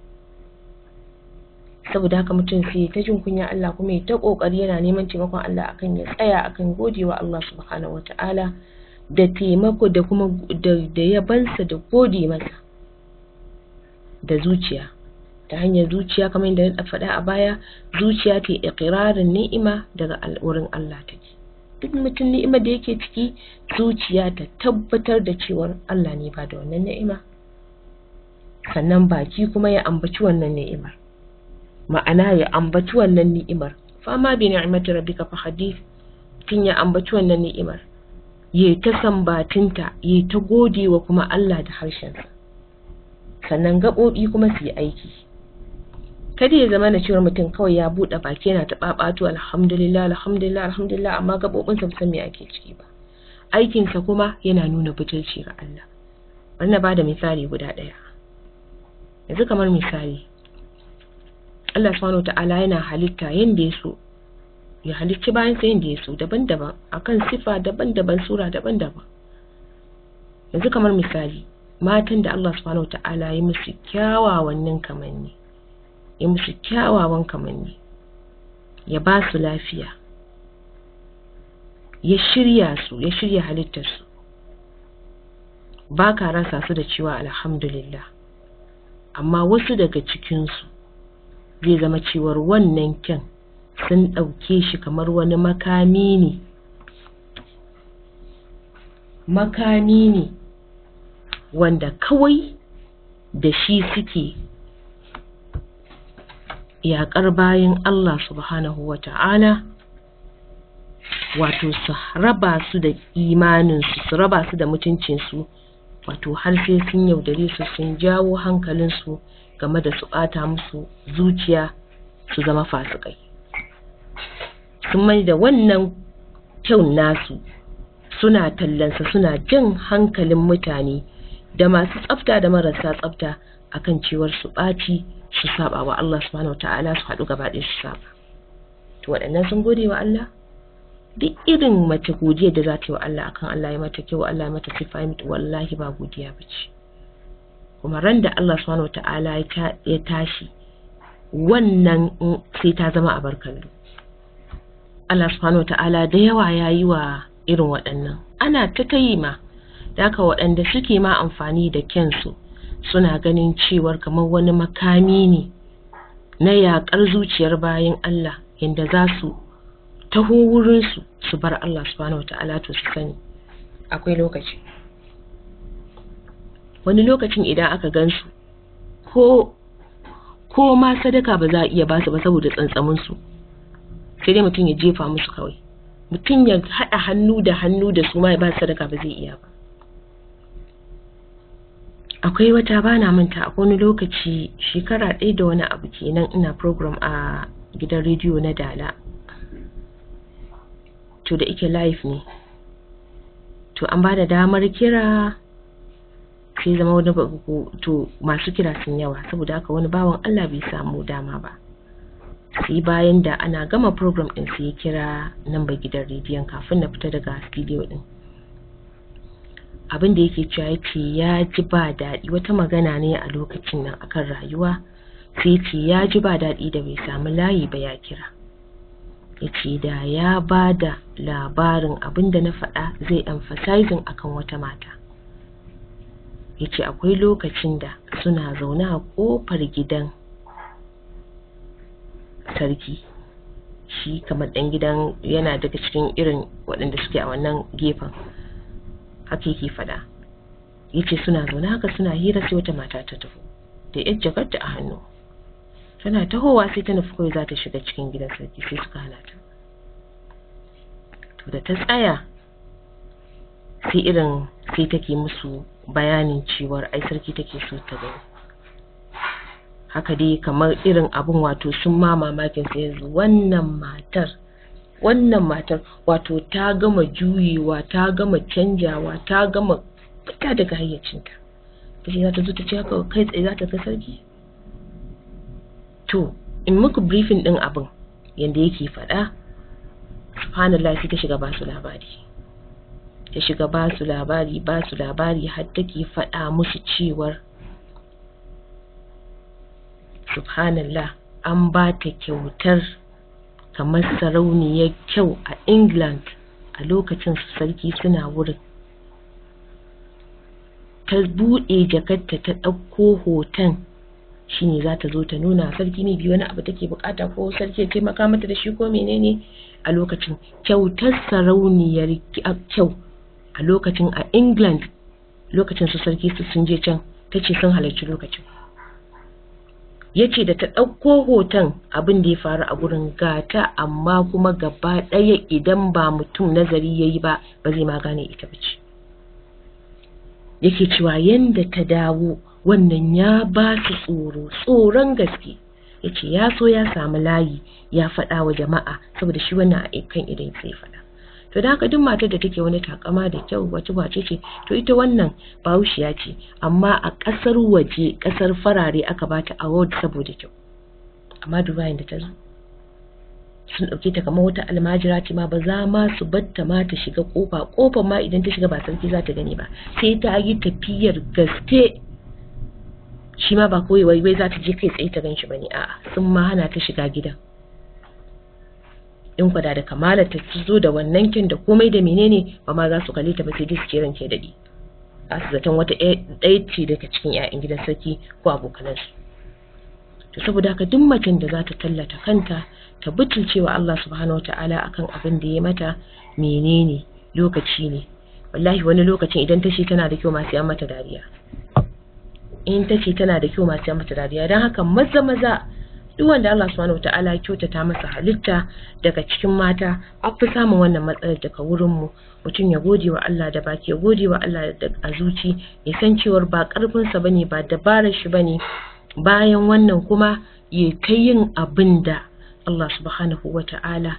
[SPEAKER 1] Saboda haka mutum sai ta jin kunya Allah, kuma ya ta kokari yana neman taimakon Allah akan ya tsaya akan godewa Allah subhanahu wata'ala da taimako da kuma da yabansa da gode masa da zuciya, ta hanyar zuciya. Kamar yadda na faɗa a baya, zuciya ta iqrarin ni'ima daga wurin Allah take. Duk mutum ni'ima da yake ciki, zuciya ta tabbatar da cewar Allah ne ba da wannan ni'ima, sannan baki kuma ya ambaci wannan ni'imar, ma'ana ya ambaci wannan ni'imar. Fama bi ni'mati rabbika fa hadith. Tun ya ambaci wannan ni'imar, ya ta sambatinta, ya ta godewa kuma Allah da harshensa, sannan gaɓoɓi kuma su yi aiki. Kada ya zama na cewar mutum kawai ya buɗe baki yana ta ɓaɓatu alhamdulillah alhamdulillah alhamdulillah, amma gaɓoɓinsa ba san me ake ciki ba, aikinsa kuma yana nuna butulci ga Allah. Bari na bada misali guda ɗaya. Yanzu kamar misali, Allah subhanahu ta'ala yana halitta yanda ya so, ya halicci bayansa yanda ya so, daban-daban, akan sifa daban-daban, sura daban-daban. Yanzu kamar misali, matan da Allah subhanahu ta'ala ya musu kyawawan kamanni, ya musu kyawawan kamanni, ya ba su lafiya, ya shirya su, ya shirya halittarsu, ba ka rasa su da cewa alhamdulillah. Amma wasu daga cikinsu zai zama cewar wannan kyan sun ɗauke shi kamar wani makami ne, makami ne wanda kawai da shi suke yaƙar bayan Allah subhanahu wa ta'ala, wato su raba su da imaninsu, su raba su da mutuncinsu, wato har sai sun yaudare su, sun jawo hankalinsu game da su ɓata musu zuciya su zama fasikai. Sun mai da wannan kyau nasu suna tallansa, suna jan hankalin mutane da masu tsafta da marasa tsafta akan cewar su ɓaci, su saba wa Allah subhanahu wa ta'ala, su haɗu gaba ɗaya su saba. To waɗannan sun gode wa Allah? Duk irin mace godiyar da za ta yi wa Allah akan Allah ya mata kyau, Allah ya mata sifa, ya mata, wallahi ba godiya ba ce. Kuma ran da Allah subhanahu wa ta'ala ya tashi wannan sai ta zama abar kallo. Allah subhanahu wa ta'ala da yawa ya yi wa irin waɗannan, ana ta tayi ma da haka waɗanda suke ma amfani da kyansu suna ganin cewar kamar wani makami ne na yaƙar zuciyar bayan Allah, yanda za su taho wurinsu su bar Allah subhanahu wata'ala. To su sani akwai lokaci, wani lokacin idan aka gansu ko ma sadaka ba za a iya basu ba saboda tsantsaminsu, sai dai mutum ya jefa musu kawai, mutum ya haɗa hannu da hannu da su ma ya ba sadaka ba zai iya ba. Akwai wata, bana manta, akwai wani lokaci shekara ɗaya da wani abu kenan, ina program a gidan rediyo na Dala. To da ike live ne, to an ba da damar kira, sai zama wani to masu kira sun yawa, saboda haka wani bawan Allah bai samu dama ba. Sai bayan da ana gama program ɗin sai ya kira namba gidan rediyon kafin na fita daga studio ɗin. Abin da yake cewa, yace ya ji ba daɗi, wata magana ne a lokacin nan akan rayuwa, sai ce ya ji ba daɗi da bai samu layi ba ya kira. Yace da ya ba da labarin abin da na faɗa zai emphasizing akan wata mata. Yace akwai lokacin da suna zaune a ƙofar gidan sarki, shi kamar ɗan gidan yana daga cikin irin waɗanda suke a wannan gefen, haka yake faɗa. Yace suna zaune haka suna hira, sai wata mata ta taho da yar jakarta a hannu, tana tahowa sai ta nufi kawai za ta shiga cikin gidan sarki, sai suka hana ta. To da ta tsaya sai irin sai take musu bayanin cewar ai sarki take so ta gani. Haka dai kamar irin abun wato sun ma mamakin sai yanzu wannan matar, wannan matar wato ta gama juyewa, ta gama canjawa, ta gama fita daga hayyacinta. Ta ce za ta zo ta ce haka kai tsaye za ta ga sarki. To in muku briefing din abin yanda yake faɗa, subhanallah, sai ta shiga basu labari, ta shiga basu labari, basu labari, har take faɗa musu cewar subhanallah, an ba ta kyautar kamar sarauniyar kyau a England a lokacin su sarki suna wurin. Ta buɗe jakarta ta ɗauko hoton, shine za ta zo ta nuna sarki mai bi wani abu take bukata ko sarki ya taimaka mata da shi ko menene a lokacin. Kyautar sarauniyar kyau a lokacin a England, lokacin su sarki su sun je can, ta ce sun halarci lokacin. Ya ce da ta ɗauko hoton abin da ya faru a gurin gata, amma kuma gaba ɗaya idan ba mutum nazari ya yi ba, ba zai ma gane ita ba ce. Yake cewa yanda ta dawo wannan ya ba su tsoro, tsoron gaske. Ya ce ya so ya samu layi ya faɗa wa jama'a, saboda shi wannan a kan idan sai faɗa. To da haka duk matar da take wani takama da kyau wace wace ce, to ita wannan bahaushiya ce, amma a ƙasar waje, ƙasar farare aka bata award saboda kyau. Amma duba yanda ta zo, sun ɗauke ta kamar wata almajira ce ma, ba za ma su batta ma ta shiga ƙofa, ƙofar ma idan ta shiga ba sarki za ta gani ba, sai ta yi tafiyar gaske. Shi ma ba kawai wai za ta je kai tsaye ta ganshi bane, a'a, sun ma hana ta shiga gidan. In kwada da kamala ta zo da wannan kin da komai da menene, ba ma za su kalle ta ba, sai dai su ce ranke daɗi. Za su zaton wata ɗaya ce daga cikin 'ya'yan gidan sarki ko abokanansu. To saboda haka duk macen da za ta tallata kanta ta butulcewa Allah subhanahu wataala akan abin da ya mata, menene lokaci ne. Wallahi wani lokacin idan ta ce tana da kyau ma sai an mata dariya. In ta ce tana da kyau ma sai an mata dariya. Don haka maza maza duk wanda Allah subhanahu wataala ya kyautata masa halitta daga cikin mata, an fi samun wannan matsalar daga wurin mu. Mutum ya gode wa Allah da baki, ya gode wa Allah da a zuci, ya san cewar ba karfinsa bane, ba dabarar shi bane. Bayan wannan kuma ya ta yin abin da Allah subhanahu wataala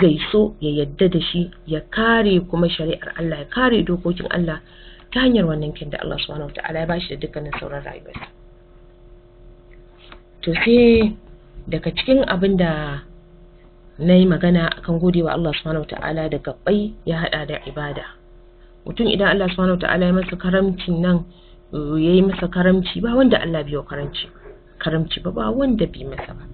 [SPEAKER 1] zai so ya yadda da shi, ya kare kuma shari'ar Allah, ya kare dokokin Allah ta hanyar wannan kin da Allah subhanahu wataala ya bashi da dukkanin sauran rayuwarsa. To sai daga cikin abin da na yi magana akan godewa Allah subhanahu wataala da gabbai, ya haɗa da ibada. Mutum idan Allah subhanahu wataala ya masa karamcin nan, ya yi masa karamci, ba wanda Allah bai karamci karamci ba, ba wanda bai masa ba,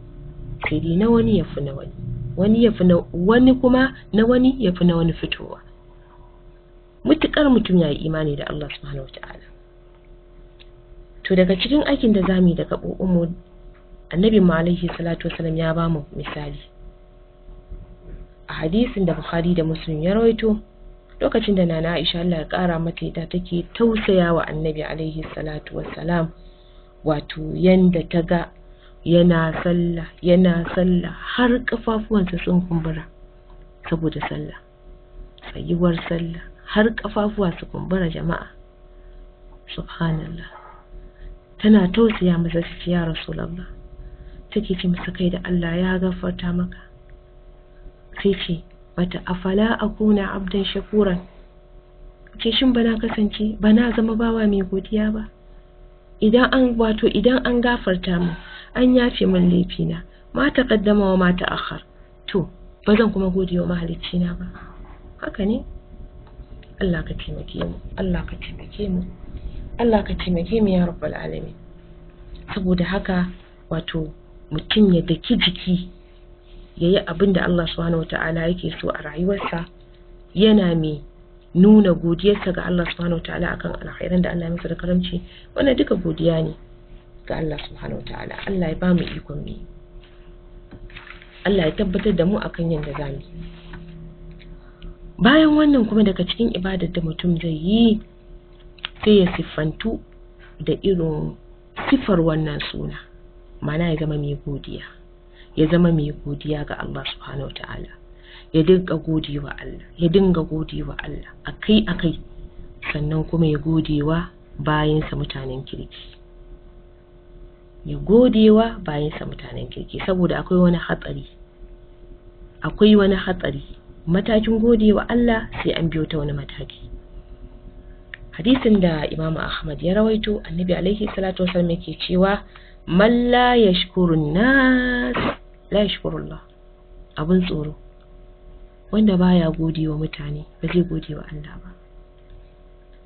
[SPEAKER 1] sai dai na wani ya fi na wani, wani ya fi na wani, kuma na wani ya fi na wani fitowa. Mutuƙar mutum ya yi imani da Allah subhanahu wataala. To daga cikin aikin da zamu yi da gaɓoɓinmu, Annabi mu alaihi salatu wasalam ya bamu misali a hadisin da Bukhari da Muslim ya rawaito, lokacin da Nana Aisha Allah ya kara mata ita take tausaya wa Annabi alaihi salatu wasalam, wato yanda ta ga yana sallah, yana sallah har kafafuwansa sun kumbura saboda sallah, tsayuwar sallah har kafafuwa su kumbura jama'a, subhanallah. Tana tausaya masa, su ce ya Rasulullah, take ce masa kai da Allah ya gafarta maka. Sai ce mata afala akuna abdan shakuran, ce shin bana kasance bana zama bawa mai godiya ba? Idan an wato idan an gafarta min, an yafe min laifina, ma taqaddama wa ma ta'akhkhar, to bazan kuma gode wa mahaliccina ba. Haka ne. Allah ka taimake mu, Allah ka taimake mu, Allah ka taimake mu ya rabbal alamin. Saboda haka wato mutum ya daki jiki ya yi abin da Allah subhanahu wata'ala yake so a rayuwarsa, yana mai nuna godiyarsa ga Allah subhanahu wata'ala akan alkhairan da Allah ya masa da karamci. Wannan duka godiya ne ga Allah subhanahu wata'ala. Allah ya ba mu ikon mu, Allah ya tabbatar da mu akan yadda za mu yi. Bayan wannan kuma daga cikin ibadar da mutum zai yi, sai ya siffantu da irin siffar wannan suna, ma'ana ya zama mai godiya, ya zama mai godiya ga Allah subhanahu wata'ala, ya dinga godewa Allah, ya dinga godewa Allah akai akai, sannan kuma ya godewa bayansa mutanen kirki, ya godewa bayansa mutanen kirki. Saboda akwai wani hatsari, akwai wani hatsari matakin godewa Allah sai an biyo ta wani mataki. Hadisin da Imam Ahmad ya rawaito, Annabi alaihi salatu wasallam yake cewa man la yashkurun nas la yashkurullah. Abun tsoro, wanda baya gode wa mutane ba zai gode wa Allah ba.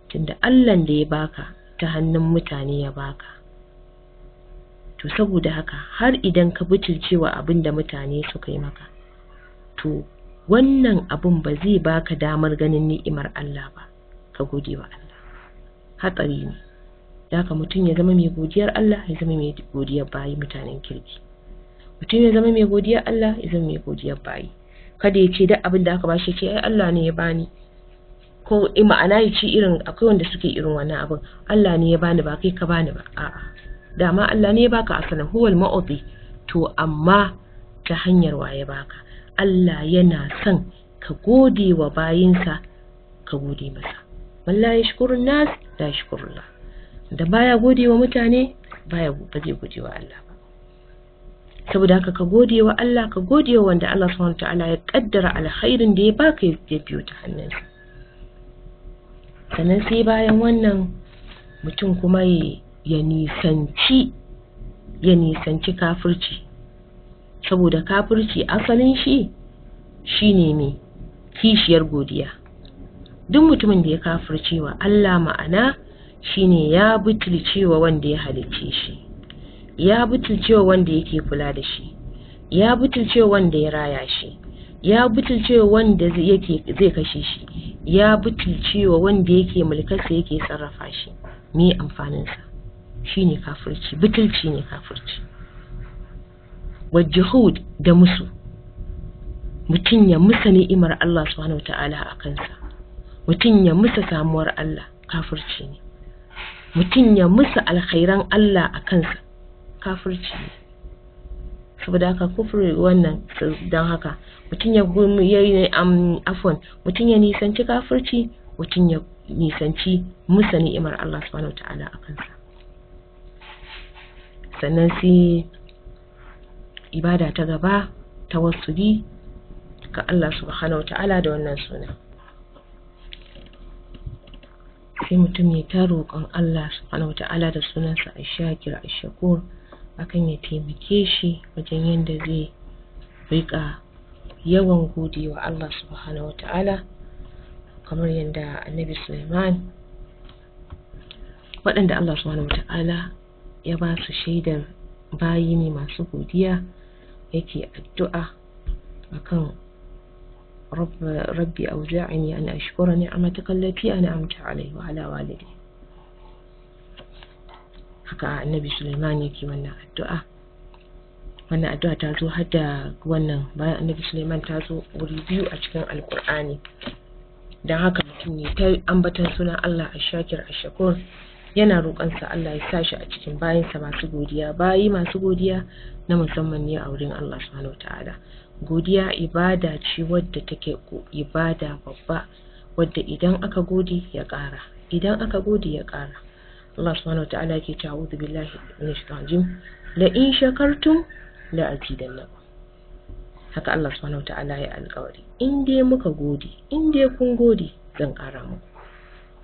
[SPEAKER 1] Tunda Allahn da ya baka ta hannun mutane ya baka. To saboda haka har idan ka butulcewa abin da mutane suka yi maka, to wannan abin ba zai baka damar ganin ni'imar Allah ba, ka gode wa Allah. Hatsari ne. Da haka mutum ya zama mai godiyar Allah, ya zama mai godiyar bayi mutanen kirki. Mutum ya zama mai godiyar Allah, ya zama mai godiyar bayi. Kada ya ce duk abin da aka bashi ce ai Allah ne ya bani. Ko ma'ana ya ce irin akwai wanda suke irin wannan abin, Allah ne ya bani ba kai ka bani ba. A'a, dama Allah ne ya baka asalin, huwal ma'uti. To amma ta hanyar wa ya baka? Allah yana son ka gode wa bayinsa, ka gode masa. Man la yashkurun nas la yashkurullah. Da baya gode wa mutane baya ba zai gode wa Allah ba. Saboda haka ka gode wa Allah, ka gode wa wanda Allah subhanahu wataala ya kaddara alkhairin da ya baka ya biyo ta hannunsa. Sannan sai bayan wannan mutum kuma ya nisanci kafirci. Saboda kafirci asalin shi shine mai kishiyar godiya. Duk mutumin da ya kafirce wa Allah, ma'ana shine ya butulcewa wanda ya halicce shi, ya butulcewa wanda yake kula da shi, ya butulcewa wanda ya raya shi, ya butulcewa wanda yake zai kashe shi, ya butulcewa wanda yake mulkarsa yake sarrafa shi. Me amfaninsa? Shine kafirci, butulci ne kafirci. Wajhud da musu, mutum ya musa ni'imar Allah subhanahu wataala a kansa, mutum ya musa samuwar Allah, kafirci ne. Mutum ya musa alkhairan Allah a kansa, kafirci ne. Saboda haka kufur wannan, don haka mutum ya afwan, mutum ya nisanci kafirci, mutum ya nisanci musa ni'imar Allah subhanahu wataala a kansa. Sannan sai ibada ta gaba, tawassuli ga Allah subhanahu wataala da wannan suna. Sai mutum ya ta roƙon Allah subhanahu wataala da sunansa Ash-Shakir Ash-Shakur akan ya taimake shi wajen yadda zai riƙa yawan gode wa Allah subhanahu wataala, kamar yadda Annabi Sulaiman, waɗanda Allah subhanahu wataala ya ba su shaidar bayi ne masu godiya, yake addu'a akan rabbi auzi'ni an ashkura ni'mataka allati an'amta alayya wa ala walidi. Haka Annabi Sulaiman yake wannan addu'a. Wannan addu'a ta zo har da wannan bayan Annabi Sulaiman ta zo wuri biyu a cikin Alƙur'ani. Don haka mutum ne ta ambatan sunan Allah Ash-Shakir Ash-Shakur, yana roƙonsa Allah ya sa shi a cikin bayinsa masu godiya. Bayi masu godiya na musamman ne a wurin Allah subhanahu wataala. Godiya ibada ce wadda take ibada babba, wadda idan aka gode ya ƙara, idan aka gode ya ƙara. Allah subhanahu wataala yake cewa a'udhu billahi minash shaitanir rajim, la in shakartum la azidannakum. Haka Allah subhanahu wataala ya alƙawari, in dai muka gode, in dai kun gode, zan ƙara muku.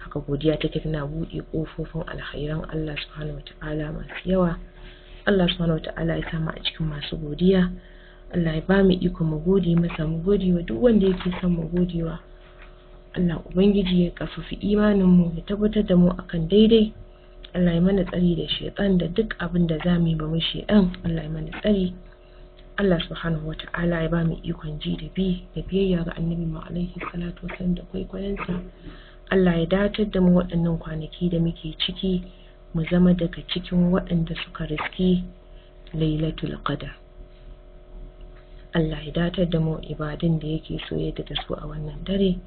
[SPEAKER 1] Haka godiya take tana buɗe ƙofofin alkhairan Allah subhanahu wataala masu yawa. Allah subhanahu wataala ya samu a cikin masu godiya. Allah ya ba mu iko mu gode masa, mu gode wa duk wanda yake son mu gode wa. Allah Ubangiji ya ƙarfafi imanin mu, ya tabbatar da mu akan daidai. Allah ya mana tsari da shaitan da duk abin da za mu yi ba mu shaitan. Allah ya mana tsari. Allah subhanahu wataala ya ba mu ikon ji da bi da biyayya ga Annabi mu alaihi salatu wasallam da kwaikwayonsa. Allah ya datar da mu waɗannan kwanaki da muke ciki, mu zama daga cikin waɗanda suka riski Lailatul Qadr. Allah ya datar da mu ibadun da yake so ya da su a wannan dare.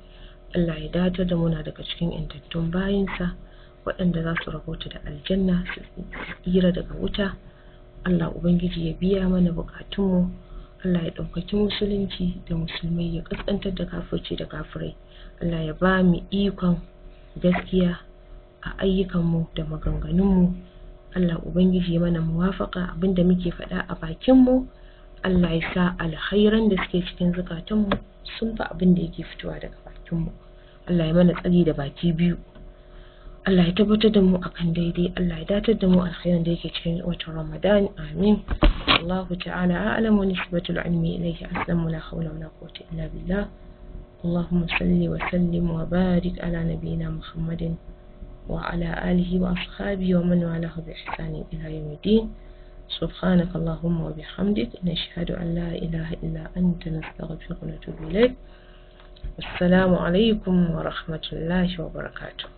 [SPEAKER 1] Allah ya datar da mu na daga cikin intattun bayinsa waɗanda za su rabauta da aljanna, su tsira daga wuta. Allah Ubangiji ya biya mana bukatunmu. Allah ya ɗaukaki musulunci da musulmai, ya ƙasƙantar da kafirci da kafirai. Allah ya ba mu ikon gaskiya a ayyukanmu da maganganunmu. Allah Ubangiji ya mana muwafaƙa abinda muke faɗa a bakinmu. Allah ya sa alkhairan da suke cikin zukatanmu sun fi abin da yake fitowa daga bakinmu. Allah ya mana tsari da baki biyu. Allah ya tabbatar da mu akan daidai. Allah ya datar da mu alkhairan da yake cikin watan Ramadan. Amin. Allahu ta'ala a'lamu wa nisbatul ilmi ilayhi aslamu, la hawla wa la quwwata illa billah. Allahumma salli wa sallim wa barik ala nabiyyina Muhammadin wa ala alihi wa ashabihi wa man walahu bi ihsanin ila yawmiddin. سبحانك اللهم وبحمدك، نشهد أن لا إله إلا أنت، نستغفرك ونتوب إليك. السلام عليكم ورحمة الله وبركاته.